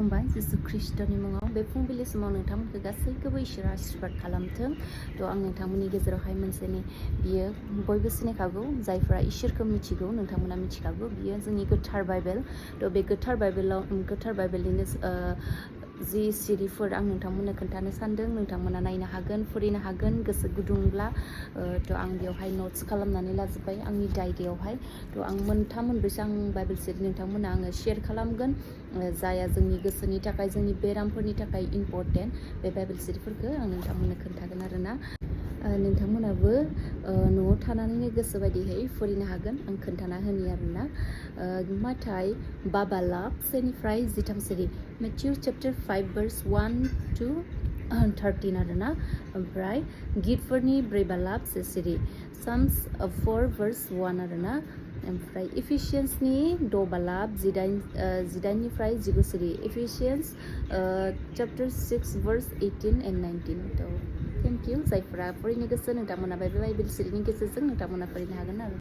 खुलुमबाय जिसु ख्रिस्ट'नि मुङाव बे फुंबिलि समाव नोंथांमोनखौ गासैखौबो इसोरा आशीर्बाद खालामथों। थ' आं नोंथांमोननि गेजेरावहाय मोनसेनि बियो बयबो सिनायखागौ, जायफोरा इसोरखौ मिथिगौ नोंथांमोना मिथिखागौ, बियो जोंनि गोथार बाइबेल। थ' बे गोथार बाइबेलनिनो जि सिरिफोर आं नोंथांमोननो खोन्थानो सानदों, नोंथांमोना नायनो हागोन, फरायनो हागोन गोसो गुदुंब्ला। थ' आं बेवहाय नट्स खालामनानै लाजोब्बाय आंनि डायरियावहाय। थ' आं मोनब्रैसो आं बाइबेल सिरि नोंथांमोना आङो शेयार खालामगोन, जाया जोंनि गोसोनि थाखाय, जोंनि बेरामफोरनि थाखाय इम्परटेन्ट। बे बाइबेल सिरिफोरखौ आं नोंथांमोननो खोन्थागोन आरोना। नोंथांमोनाबो न'आव थानानैनो गोसो बायदिहै फरायनो हागोन, आं खोन्थाना होनि आरोना। माथाय बाबालाब सेनिफ्राय 13 सिरि, मेथ्यु चैप्टार 5 verse 1 to 13 आरोना। ओमफ्राय गितफोरनि 4 बालाब सिरि, साम्स 4 verse 1 आरोना। ओमफ्राय इफिसियन्सनि 6 बालाब 18निफ्राय 19 सिरि, इफिसियन्स चैप्टार 6 verse 18 and 19। थ' थेंक इउ, जायफोरा फरायनो गोसो नोंथांमोना बे बाइबेल सिरिनि गेजेरजों नोंथांमोना फरायनो हागोन आरो।